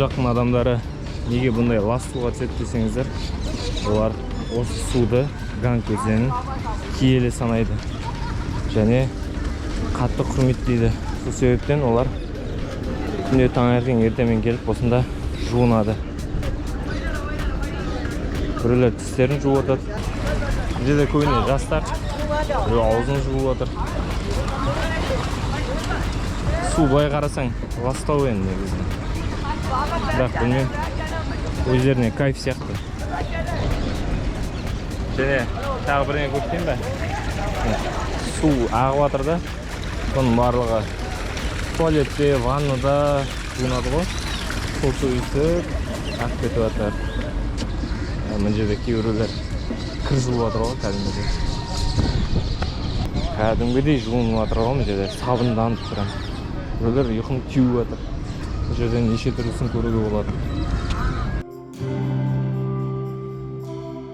Жақтың адамдары неге бұндай лас суға түседі десеңіздер, олар осы суды, Ганг өзенін, киелі санайды және қатты құрметтейді. Сол себептен олар күнде таңертең ертемен келіп, осында жуынады. Біреулер тістерін жуып жатады. Бұл жерде көбіне жастар, біреу аузын жуып жатыр. Су былай қарасаң, ластау енді негізі, бірақ білмеймін, өздеріне кайф сияқты. Және тағы бірдеңе көрсетейін ба? Міне, су ағып жатыр да, соның барлығы туалетте, ваннада жуынады ғой, сол су өйтіп ағып кетіп жатыр. Мына жерде кейбіреулер кір жуып жатыр ғой, кәдімгідей, кәдімгідей жуынып жатыр ғой мына жерде, сабынданып прям. Біреулер ұйқын теуіп жатыр. Бұл жерден неше түрлісін көруге болады.